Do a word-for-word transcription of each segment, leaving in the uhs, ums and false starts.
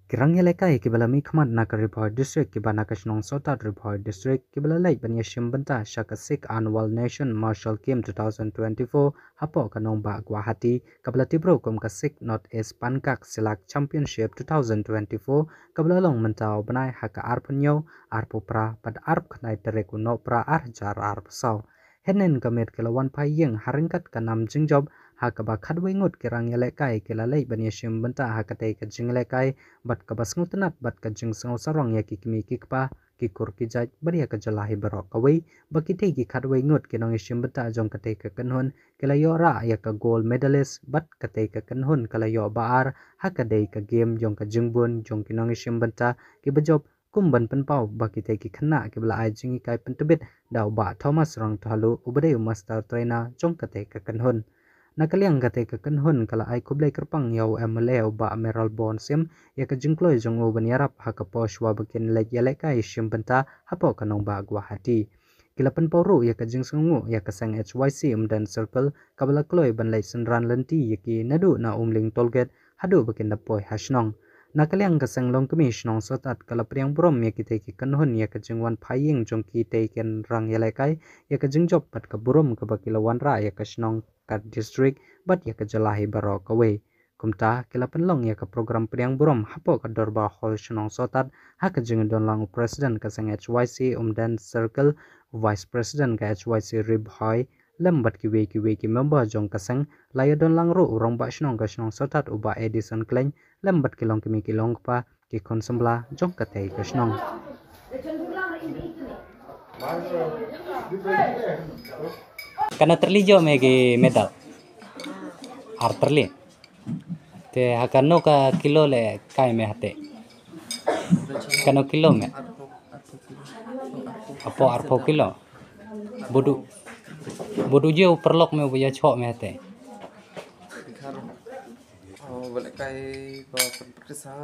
Ki rang ïalehkai kiba la mihkhmat na ka Ri Bhoi District kiba na ka shnong Sohtat Ri Bhoi District kiba la leit ban ïashim bynta sha ka sixth Annual Nation Martial Game two thousand twenty-four hapoh ka nongbah Guwahati, kaba la tip ruh kum ka sixth North East Pankak Silak Championship two thousand twenty-four, kaba la long mynta u bnai ha ka arphew hynñiew, arphew phra bad arphew khyndai tarik u Nohprah ar hajar arphew saw. Hynnin ka miet ki la wan phai ïing ha ryngkat ka nam jingjop, ha kaba khatwei ngut ki rang ïalehkai ki la leit ban ïashim bynta ha katei ka jingïalehkai, bad kaba sngewtynnat bad ka jingsngew sarong ïa ki kmie ki kpa, ki kur ki jait bad ïa ka jylla hi baroh kawei, ba kitei ki khatwei ngut ki nongïashim bynta jong katei ka kynhun ki la ïoh rah ïa ka gold medalist, bad katei ka kynhun ka la ïoh ba ar ha ka dei ka game jong ka jingbun jong ki nongïashim bynta kiba jop, kum ban pynpaw ba kitei ki khynnah kiba la ai jinghikai pyntbit da u Bah Thomas Rangthalu uba dei u master trainer jong katei ka kynhun. Na ka liang katei ka kynhun ka la ai khublei kyrpang ïa u M L A u Bah Mayralborn Sym ïa ka jingkloi jong u ban ïarap ha ka por shuwa ba kin leit ïalehkai shim bynta hapoh ka nongbah Guwahati. Ki la pynpaw ruh ïa ka jingsngewnguh ïa ka seng H Y C Umden Circle kaba la kloi ban leit synran lynti ïa ki naduh na Umling Tollgate haduh ba kin da poi ha shnong. Na ka liang ka seng longkmie shnong Sohtat ka la pdiang burom ïa kitei ki kynhun ïa ka jingwan phai ïing jong kitei ki rang ïalehkai, ïa ka jingjop bad ka burom kaba ki la wanrah ïa ka shnong, ka district bad ïa ka jylla hi baroh kawei. Kumta ki la pynlong ïa ka program pdiang burom hapoh ka Dorbar Hall shnong Sohtat, ha ka jingdonlang u President ka seng H Y C Umden Circle, u Vice President ka H Y C Ri Bhoi, lem bad kiwei kiwei ki member jong ka seng, la ïadonlang ruh u Rangbah Shnong ka shnong Sohtat u Bah Edison Khleng, lem bad ki longkmie ki longkpa, ki khun samla jong katei ka shnong. Katno tylli ïoh me ki medal? Ar tylli. Te ha katno ka kilo lehkai me hate? Katno kilo me? Hapoh arphew kilo. Bad u, bad u jia u paralok me uba ïashoh me hate? Oh, ba lehkai ba pynpraktis ha,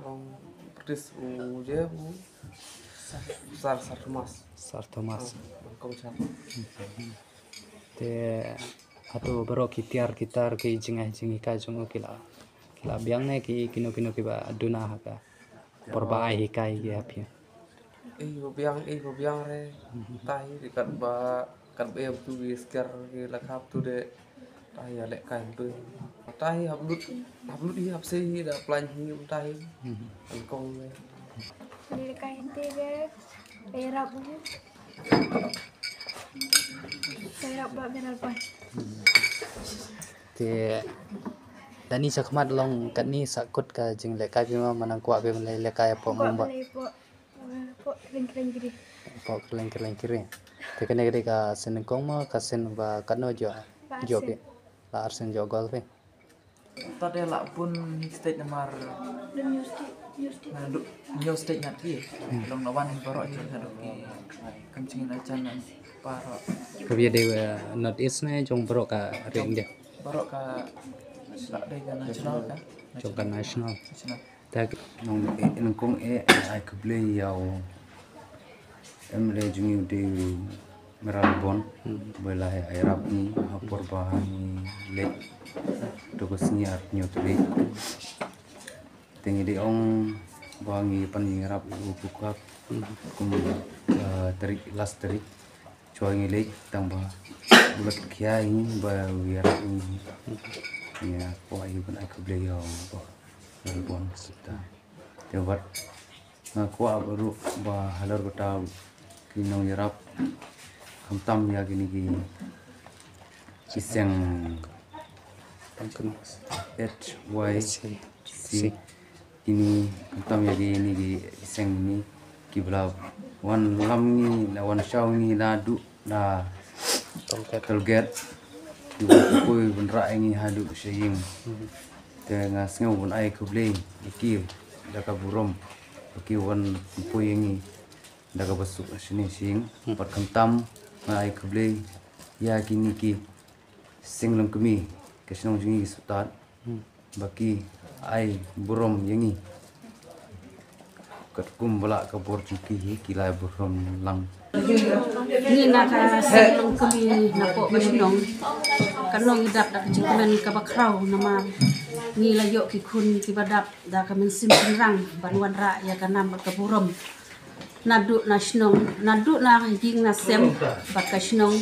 long pynpraktis u je u Sar, Sar Thomas. Sar Thomas. Kong Sar. Te hato baroh ki tiar ki tar ki jingeh jinghikai jong u ki la, ki la biang ne ki kino kino kiba duna ha ka por ba ai hikai ki ha phi? Ei ba biang, ei ba biang re. Tahi de katba, katba em tu ki sker ki la khap tu de. Tahi ïalehkai tu. Tahi hap lut, hap lut hi, hap sei hi, da plan hi um tahi. An kong le. Lehkai te de. Erap. Erap ba beral pa. Te dani shakhmat long katni sakut ka jinglehkai phi ma, manang kwah phi ban lehkai hapoh Mumbai? Hapoh Khleng Khleng Kiri. Hapoh Khleng Khleng Kiri. Te kane ka dei ka sien nyngkong ma ka sien ba katno jia? Ba ar sien. Jia phi? La ar sien jia gol phi. Tad ïa la bun hi stage namar. Dun new stage, new stage. Na duk new stage ngat ki. Long na wan hi baroh hi na duk ki. Kam ching na chan na baroh. Ka bia dei, eh, North East ne jong baroh ka ri India? Baroh ka la dei ka national ka. Jong ka national. National. Tak. Nong, eh, nong kong, eh, ai khublei ïa u M L A jong ngi u dei u Mayralborn, ba la ïarap ngi ha por ba ngi leit. To ka sngi arphew hynñiew tarik. Te ngi dei ong ba ngi pan ïarap u kukak kum, eh, tarik, last tarik. Chwa ngi leit tang ba u la khia ngi ba u ïarap ngi. Ngi kwah ïa ban ai khublei ïa u ba Mayralborn sita. Te wat nga kwah ba ruh ba halor kata ki nongïarap, khamtam ïa kine ki, ki seng H Y C, kine, khamtam ïa kine ki seng kine kiba la wan lam ngi, la wan shaw ngi naduh na Tollgate. Tollgate. Kiba pynpoi pynrah ïa ngi haduh sha ïing. Te nga sngew ban ai khublei ïa ki da ka burom ba ki wan pynpoi ïa ngi da kaba suk shane sha ïing. Bad khamtam nga ai khublei ïa kine ki seng longkmie ka shnong jong ngi ki Sohtat. Ba ki ai burom ïa ngi. Katkum ba lah ka bor jong ki hi ki la ai burom lang. Ngi na ka seng longkmie na poh ka shnong. Ka nong i dak da ka jingkmen kaba khraw namar Ngi la ïoh ki khun kiba dap da ka mynsiem shynrang ban wanrah ïa ka nam bad ka burom. Naduh na shnong, naduh na ïing na sem bad ka shnong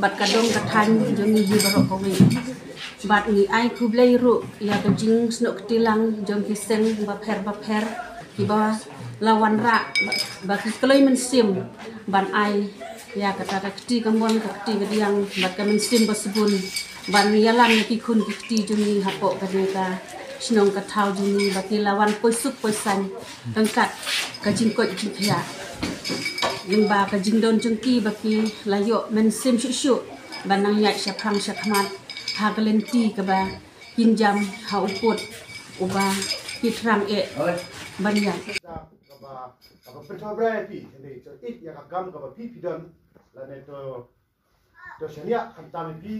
bad ka dong ka thaiñ jong ngi hi baroh kawei. Bad ngi ai khublei ruh ïa ka jingsnoh kti lang jong ki seng bapher bapher kiba la wanrah ba ki kloi mynsiem ban ai ïa kata ka kti kamon, ka kti kadiang bad ka mynsiem basbun ban ïalam ïa ki khun ki kti jong ngi hapoh kane ka shnong ka thaw jong ngi, ba ki la wan poi suk poi saiñ ryngkat ka jingkoit jingkhiah. Lyngba ka jingdon jong ki ba ki la ïoh mynsiem shuh shuh ban nang ïaid shaphang shakhmat ha ka lynti kaba kin jam ha u pud uba ki thrang eh ban ïaid. Kaba, kaba pynthor bra ïa phi, hynrei to it ïa ka kam kaba phi phi don, lane to, to shaniah khamtam ïa phi,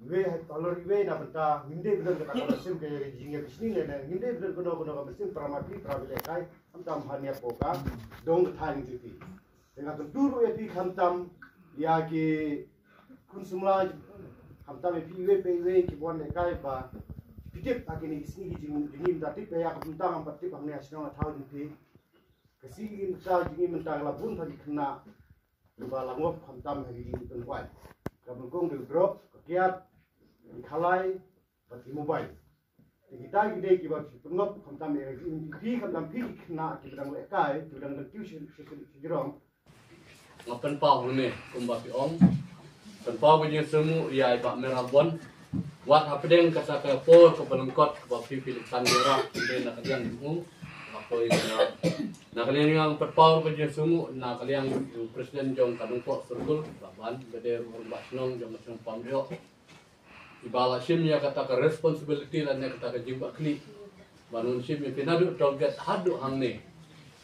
iwei ha halor iwei na bynta ngim dei ba don kata ka mynsiem ka ïa ka jingïabishni, lane ngim dei ba don kano kano ka mynsiem para maphi para maphi lehkai, khamtam ha nia poh ka dong ka thaiñ jong phi. Te nga kyntu ruh ïa phi khamtam ïa ki khun samla, khamtam ïa phi iwei pa iwei ki wan lehkai ba phi tip ha kine ki sngi ki jing, jingim da tip ïa ka bynta ngam pat tip hangne ha shnong ha thaw jong phi. Ka sngi ki bynta jingim bynta la bun ha ki khynnah ba la ngop khamtam ha ki jingpynwai. Ka bengkong, ka drop, ka kiad, ki khalai bad ki mobile. Te kita ki dei kiba ki pynngop khamtam ïa ki, phi khamtam phi ki khynnah kiba dang lehkai, kiba dang dang kiew shi, shi, shi, shajrong. Nga pynpaw hangne kumba phi ong. Pynpaw ka jingsngewnguh ïa i Bah Merabon. Wat hapdeng kata ka por kaba lyngkot kaba phi phi leh kan ïarap, phi leh na ka liang jong u. Ba poi na, na ka liang jong nga pynpaw ka jingsngewnguh na ka liang u president jong ka Nongpoh Circle, Bah Ban, ba dei ruh u rangbah shnong jong ka shnong Pamrioh. Iba la shim ïa kata ka responsibility lane kata ka jingbakla ban wan shim ïa phi naduh toll gate haduh hangne.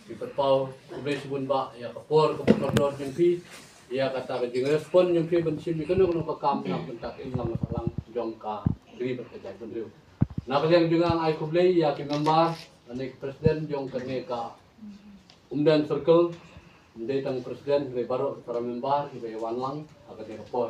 Phi pynpaw khublei shibun bah ïa ka por kaba kordor jong phi, ïa kata ka jingrespond jong phi ban shim ïa kano kano ka kam na ka bynta ka imlang ka sahlang jong ka ri bad ka jaitbynriew. Na ka liang jong nga ai khublei ïa ki member lane ki president jong kane ka Umden Circle, ym dei tang president, hynrei baroh para member kiba ïa wan lang ha kane ka por.